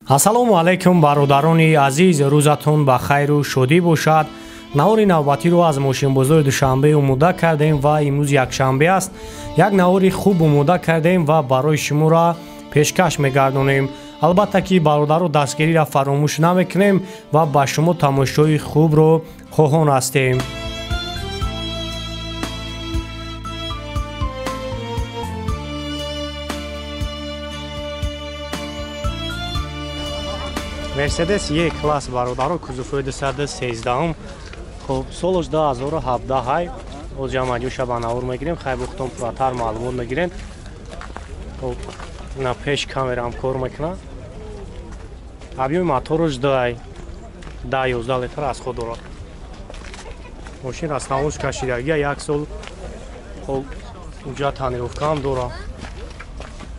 Ассалому алайкум бародарони азиз, рӯзатон ба хайру шодӣ бошад. Навори навбатиро аз мошинбозори Душанбе омода кардем ва имрӯз якшанбе аст. Як навори хуб омода кардем ва барои шуморо пешкаш мегардонем. Албатта ки бародаро дастгириро фаромӯш намекунем ва ба шумо тамошои хубро хоҳон ҳастем. Мерседес Е класс бародаро кузовҳои 213. Хоб солаш 2017 ҳай. Оз ҷамъаҷӯша ба навор мегирем, хай бухтон пурратар маълумот мегирем. Хоб на пеш камераам кор мекунад. Объёми мотораш 2 11 литр аз худ дорад. Мошин аз тамош кашидагия як сол. Хоб уҷа тонировкаам дорад.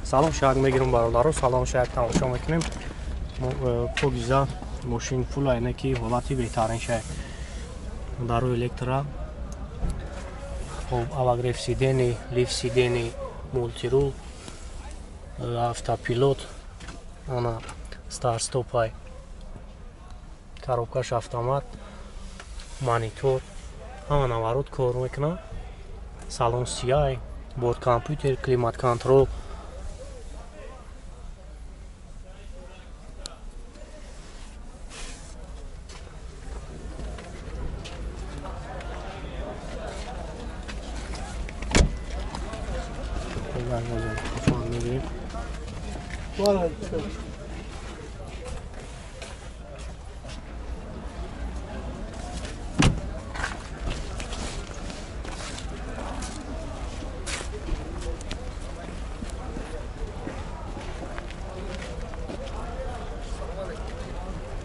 Салом шак мегирем бародаро, салом шак тамошо мекунем. Покиза мошин фул айна ки ҳолати беҳтарин шай. Дару электро, хоб обогрев сидени, лифт сидени, мултирул, автопилот, ана старт стопай, коробкаш автомат, монитор, ҳама наворот кор мекунад. Салон сияй, борт компютер, климат контрол.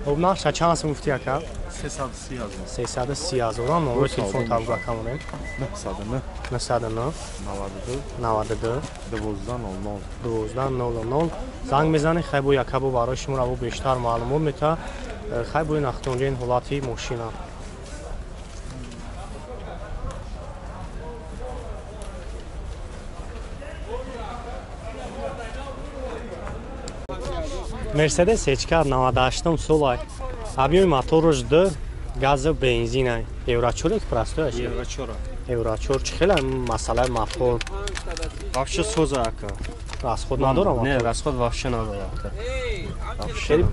Хоб нархша чанд сум гуфти ака? 330 ҳазор. 330 ҳазор. Номери телефон таб рақам монем. 909 909 92 92 12 00 12 00. Занг мезанед, хай бо якабо барои шумо раво бештар маълумот мета. Хай бо нахтонҷен ҳолати мошина. Мерседес HK 98 солай. Объёми мотораш 2, газу бензин. Евро 4 простой аст? Евро 4. Евро 4 чӣ хела масъалаи мотор? Вообще соза ака. Расход надорам? Не, расход вообще надорам. Вообще.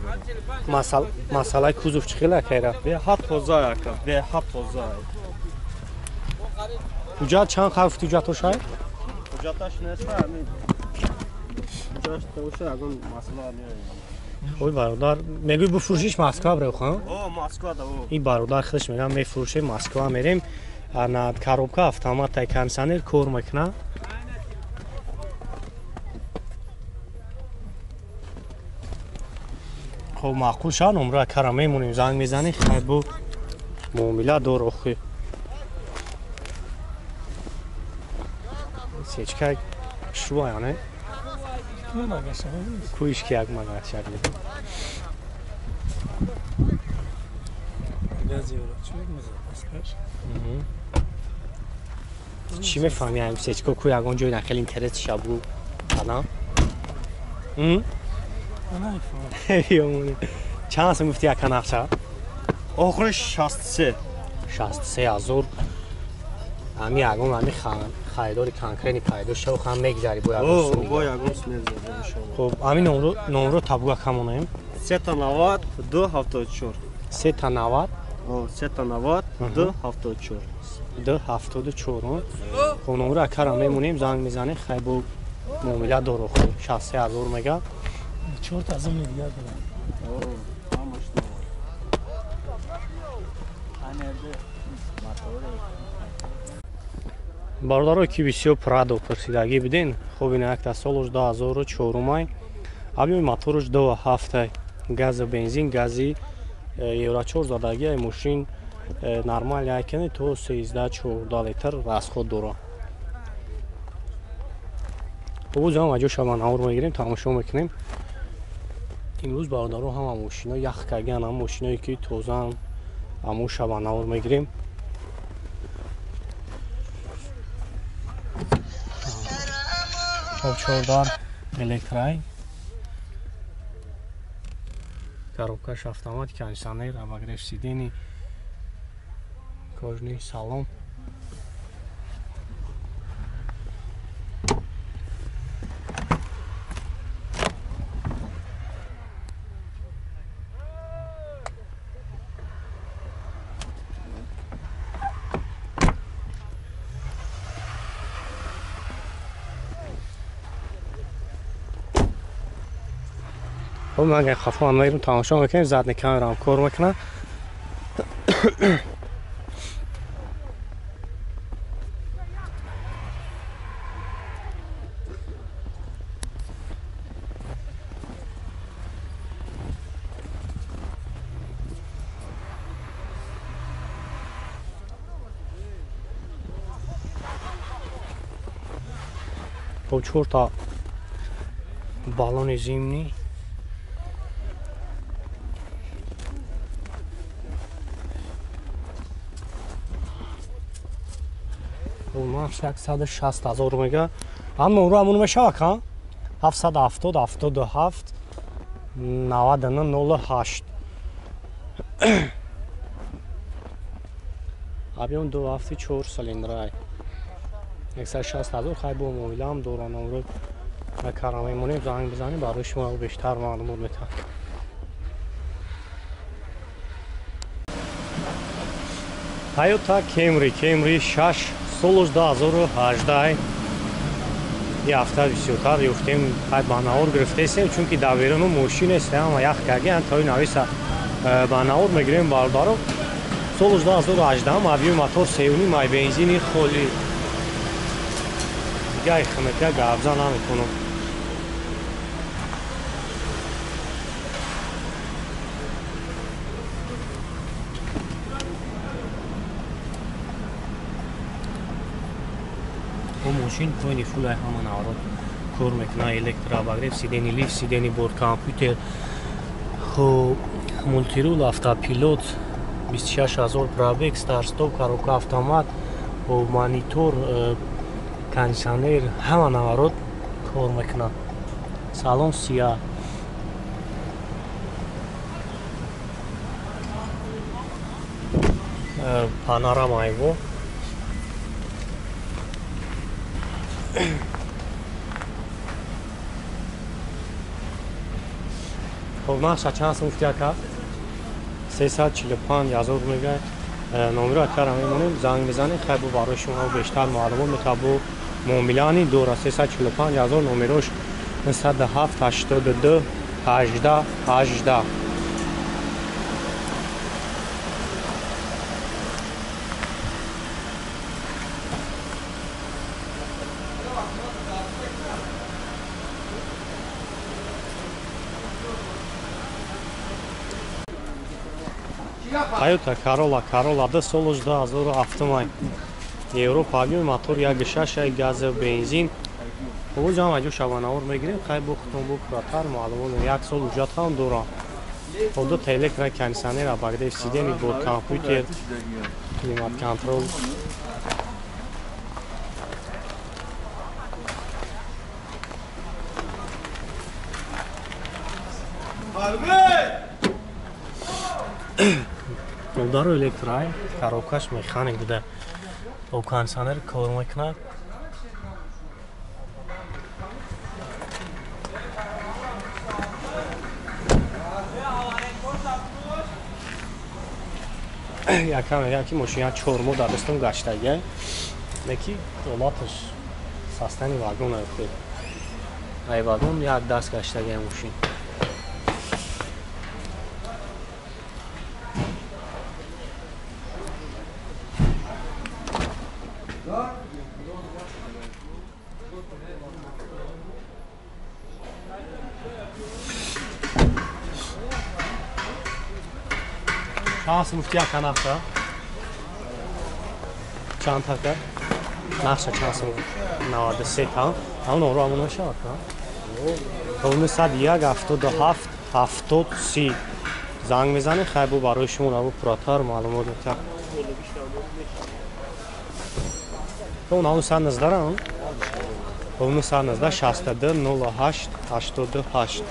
Масъалаи кузов чӣ хела акайра? Беҳад тоза ака, беҳад тоза. Ҳуҷҷат чанд ҳарф ҳуҷҷатошай? Ҳуҷҷаташ нест, ҳамин. Ҳуҷҷаташ тоша ягон масъала нест. Ой бародар, мегӯй бифурӯшиш Москва бирев, ха? О, Москва да. Ин бародар худаш мегӯяд мефурӯшем, Москва мерем. Ана коробка автомат ай кондиционер кор мекунад. Хоб маъқул шад, номра кара мемонем, занг мезанем, хай бо муомила дор охи. Сечка шуа яне? Куиш ки як магашак. Чӣ мефаҳми ам сечко ку ягон ҷой на хеле интерес шабу кадам? Чанд сум гуфти яка нақша? Охириш 63. 63 ҳазор. Ами ягон ами харидори конкретни пайдо шав хам мегзари бо ягон сум. Бо ягон сум мегзари иншоалло. Хоб ами номро табуга камонаем. 390 274. 390 390 274. 274. Хоб номро акара мемонем, занг мезанем, хай бо муомила дор охир. 63 ҳазор мега. 4 та зумни дигар дорам. Бародаро ки бисёр Прадо пурсидагӣ биден, хоб ина якта солаш 2004, объёми мотораш 2.7, газу бензин, гази Евро 4 задагӣ, мошин нормал якне то 13-14 литр расход дорад. Хоб ҷамъ аҷоша ман навор мегирем, тамошо мекунем. Имрӯз бародаро ҳама мошино ях кардагиан, ҳама мошиное ки тозаан, ҳамон шаба навор мегирем. Хоб чордар электрай. Коробкаш автомат, кондиционер, обогрев сидений, кожаный салон. Хуб, ман агар хафо мегирам, тамошо мекунем, задни камераам кор мекунад. Хуб, чорта баллони зимний. Нарх 160 ҳазор мега. Аммо уро амон мешава ка? 770 77 99 08. Объем 2,4 цилиндрай. 160 ҳазор хай бо муомилаам доран умро карам мемонем, занг бизанем, барои шумо бештар маълумот метаҳам. Toyota Camry, Camry 6 солаш 2018. И ҳафта бисёртар ёфтем, хай ба навор гирифтесем, чунки дар беруну мошин нест, ама ях кагиан тои нависа ба навор мегирем бародаро. Солаш 2018, объем мотор 3.5 ай бензини холи. Дига химика гавза наметонам. Мошин поини фулай ҳама навро кор мекунад, электрообогрев, сидени лифт, сидени борт, компютер, хуб, мультирул, автопилот, 26 ҳазор пробег, старт-стоп, коробка автомат, хуб, монитор, кондиционер, ҳама наворот кор мекунад. Салон сия. Панорама его. Хоб, нархша чанд сум гуфти ака? 345 ҳазор мегӯяд. Номеро акара мемонем, занг бизанед, хай бо барои шумо бештар маълумот метавад бо муомилаани дора. 345 ҳазор номерош 907 82 18 18. Toyota Corolla, Corolla 2 солаш 2007 май. Европа объем мотор 1.6 ай газ бензин. Хуб, ҷамъ аҷо шабанавор мегирем, хай бо хутон бо пуратар маълумот як сол ҳуҷҷат ҳам дорам. Хуб, ду та электро кондиционер, обогрев сидений, борт компютер, климат контрол. Удару электрай, коробкаш механик буда. О кондиционер кор мекунад. Якам мегӯям ки мошин як 4 моҳ дар дастам гаштагия. Леки ҳолаташ састани вагон афтод. Ай вагон як даст гаштагия мошин. Чанд сум гуфти ака нарха? Чанд така? Нархша чанд сум? 93 та. Ҳамон оро ҳамон мешавад, ҳа? 901 77 70 30. Занг мезанед, хай бо барои шумо наву пуратар маълумот метаҳад. 919 919 62 08 88.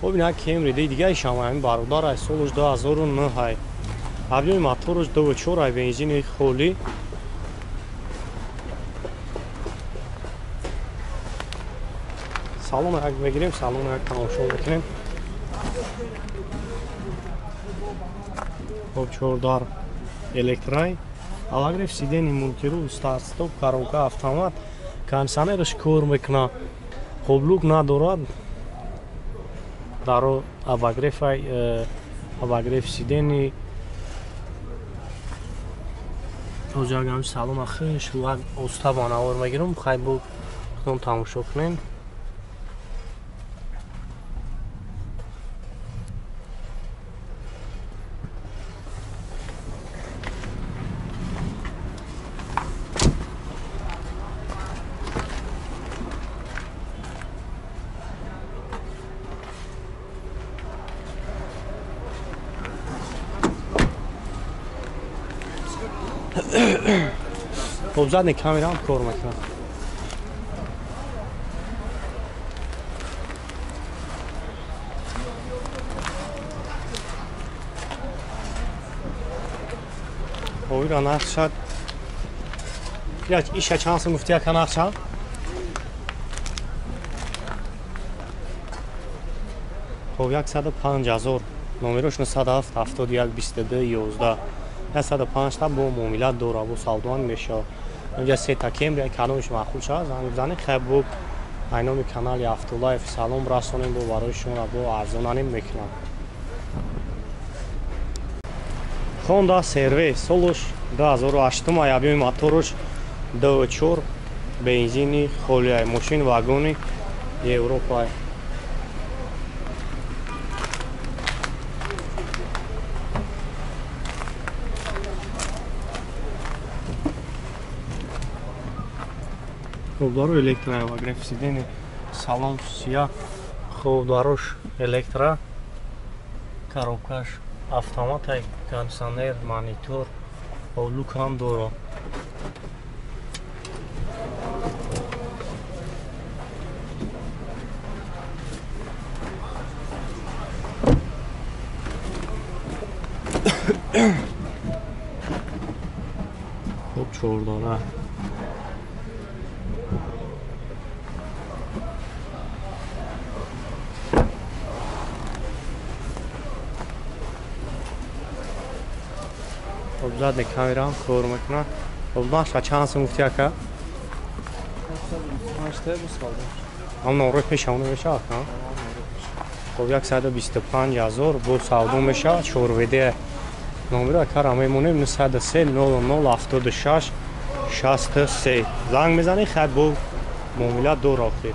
Хоб ина Кемри дигаи шама ҳамин бародар ай солаш 2009 ай. Объёми мотораш 2.4 ай, бензини холӣ. Салон як мегирем, салон як тамошо мекунем. Хоб чордар электрай. Обогрев сидений, мультирул, старт стоп, коробка автомат, кондиционераш кор мекунад. Хоб люк надорад. Даро обогрев ай, обогрев сидений. Ҳозир ҳам салон хеш як оста ба навор мегирам, хай бо худам тамошо кунем. Хоб задний камера ҳам кор мекунад. Хоб ира нақша иша чанд сум гуфти яка нақша? Хоб 105 000. Номерош 97 71 22 11. 105 та бо муомила дора, бо савдоан мешавад. Инҷа се та Кемри, кадомиш маъқул шавад, занг бизанед. Хай бо айноми канали Автолайф салом расонем, бо барои шумо бо арзонанем мекунам. Honda CR-V солаш 2008 ай, объёми мотораш 2.4, бензини холӣ ай, мошин вагони Европа ай. Хоб даро электро обогрев сидений, салон сия. Хоб дарош электро, коробкаш автомат ай, кондиционер, монитор, люк ҳам дора. Хоб чордона. Хоб задний камера ҳам кор мекунад. Хоб наша чанд сум гуфти ака? Ҳам норои пешамона мешавад, ҳа? Хоб 125 000 бо савдо мешавад. 4 ВД номеро акара мемонем 903 00 76 63. Занг мезанед, хай бо муомила дора охир.